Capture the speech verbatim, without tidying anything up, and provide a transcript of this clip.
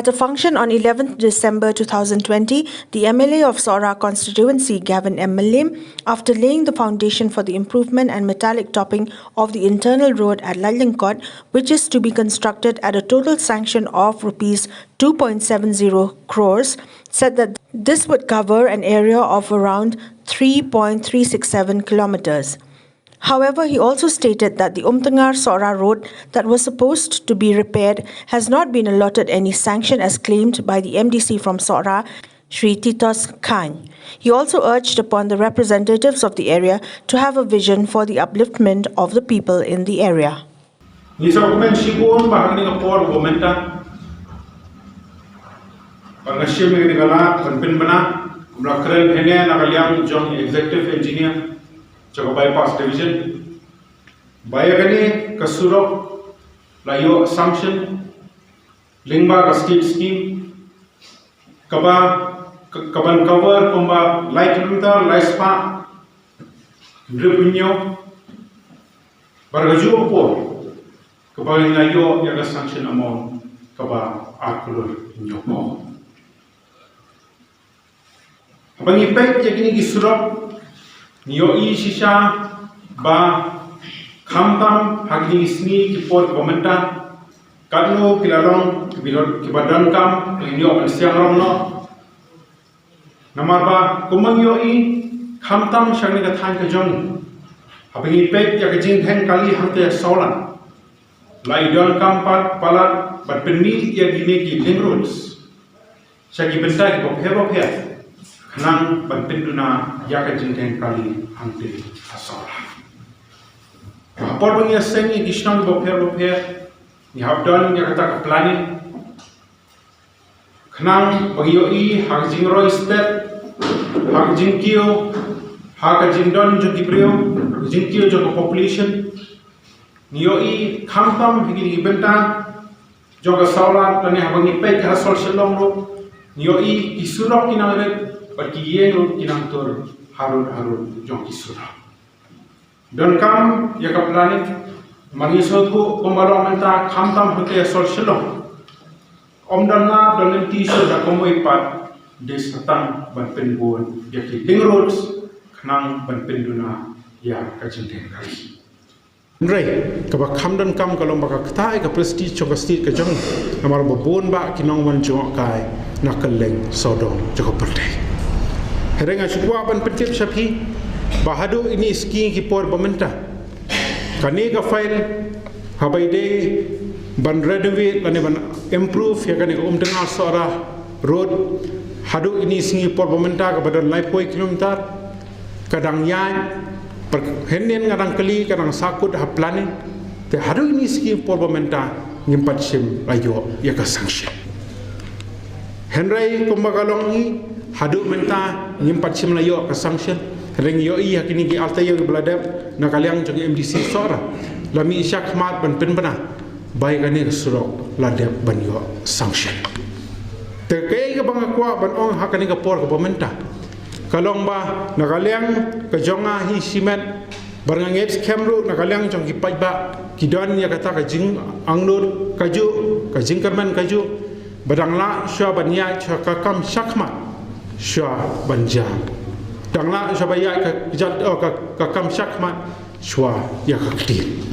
At a function on eleventh December two thousand twenty, the M L A of Sohra constituency, Gavin M. Mylliem, after laying the foundation for the improvement and metallic topping of the internal road at Laitlangkot, which is to be constructed at a total sanction of rupees two point seven zero crores, said that this would cover an area of around three point three six seven kilometers. However, he also stated that the Umtangar Sohra road that was supposed to be repaired has not been allotted any sanction as claimed by the M D C from Sohra, Shri Titos Chyne. He also urged upon the representatives of the area to have a vision for the upliftment of the people in the area. Ngi sngewkmen shibun ba ha kane ka por ba mynta, ba nga shim ïa kane ka lad ban pynbna, kumba la kren hangne na ka liang jong Executive Engineer jong ka Bypass Division, ba ïa kane ka surok la ïoh sanction lyngba ka state scheme, kaba, ka, kaban cover kumba lai kilometer, lai spah hynriewphew hynñiew, bad ka juh ka por kaba ngi la ïoh ïa ka sanction amount kaba ar klur hynñiew klur. Haba ngi peit ïa kine ki surok, ngi ïohi shisha ba khamtam ha kine ki sngi ki por kiba mynta, katno ki la long kiba don, kiba donkam, ngi ïoh ban siang rong noh. Namar ba kumba ngi ïohi, khamtam sha kane ka thaiñ ka jong ngi, haba ngi peit ïa ka jingdheng kali hangtei ha Sawlan, la i donkam pat palat ban pynmih ïa kine ki link roads sha ki bynta kiba pher bapher, khnang ban pynduna ïa ka jingdheng kali hangtei ha Sawlan. Ha por ba ngi ïaseng ïa ki shnong kiba pher bapher, ngi hap don ïa kata ka planning, khnang ba ngi ïohi ha ka jingroi stet, ha ka jingkiew, ha ka jingdon jong ki briew, ha ka jingkiew jong ka population. Ngi ïohi khamtam ha kine ki bynta jong ka Sawlan, lane haba ngi peit ha Sawlshlong ruh, ngi ïohi ki surok ki nang rit bad ki ïing ruh ki nang tur harud harud jong ki surok. Donkam ïa ka planning, ma ngi sngewthuh kumba long mynta khamtam hangtei ha Sawlshlong, ym don lad don lynti shuh, da kumwei pat dei sa tang ban pynbun ïa ki link roads khnang ban pynduna ïa ka jingdheng kali. Hynrei kaba kham donkam ka long ba ka kata ka prestige jong ka state ka jong ngi, namar ba bun bah ki nongwan jngohkai na kylleng sawdong jong ka pyrthei. Hynrei nga shu kwah ban pyntip sha phi ba haduh kine ki sngi ki por ba mynta, kane ka file, haba ïadei ban renovate lane ban improve ïa kane ka Umtangar Sohra road, haduh kine ki sngi ki por ba mynta kaba don laiphew kilometer, ka dang ïaid, par hynnin nga dang kylli, ka dang sahkut ha planning. Te haduh kine ki sngi ki por ba mynta ngim pat shym la ïoh ïa ka sanction. Hynrei kumba ka long hi, haduh mynta ngim pat shym la ïoh ka sanction. Hynrei ngi ïohi ha kine ki ar taïew ba la dep, na ka liang jong ka M D C Sohra, la mih shakhmat ban pynbna ba ïa kane ka surok la dep ban ïoh sanction. Te kaei kaba nga kwah ban ong ha kane ka por kaba mynta, ka long ba na ka liang ka jong nga hi shimet, bad nga ngeit skhem ruh na ka liang jong ki paidbah, ki don ïa kata ka jingangnud kajuh, ka jingkyrmen kajuh, ba dang lah shuwa ban ïaid shuwa ka kam shakhmat shuwa ban jam. Dang lah shuwa ban ïaid ka jat, oh, ka, ka kam shakhmat shuwa ïa ka ktien.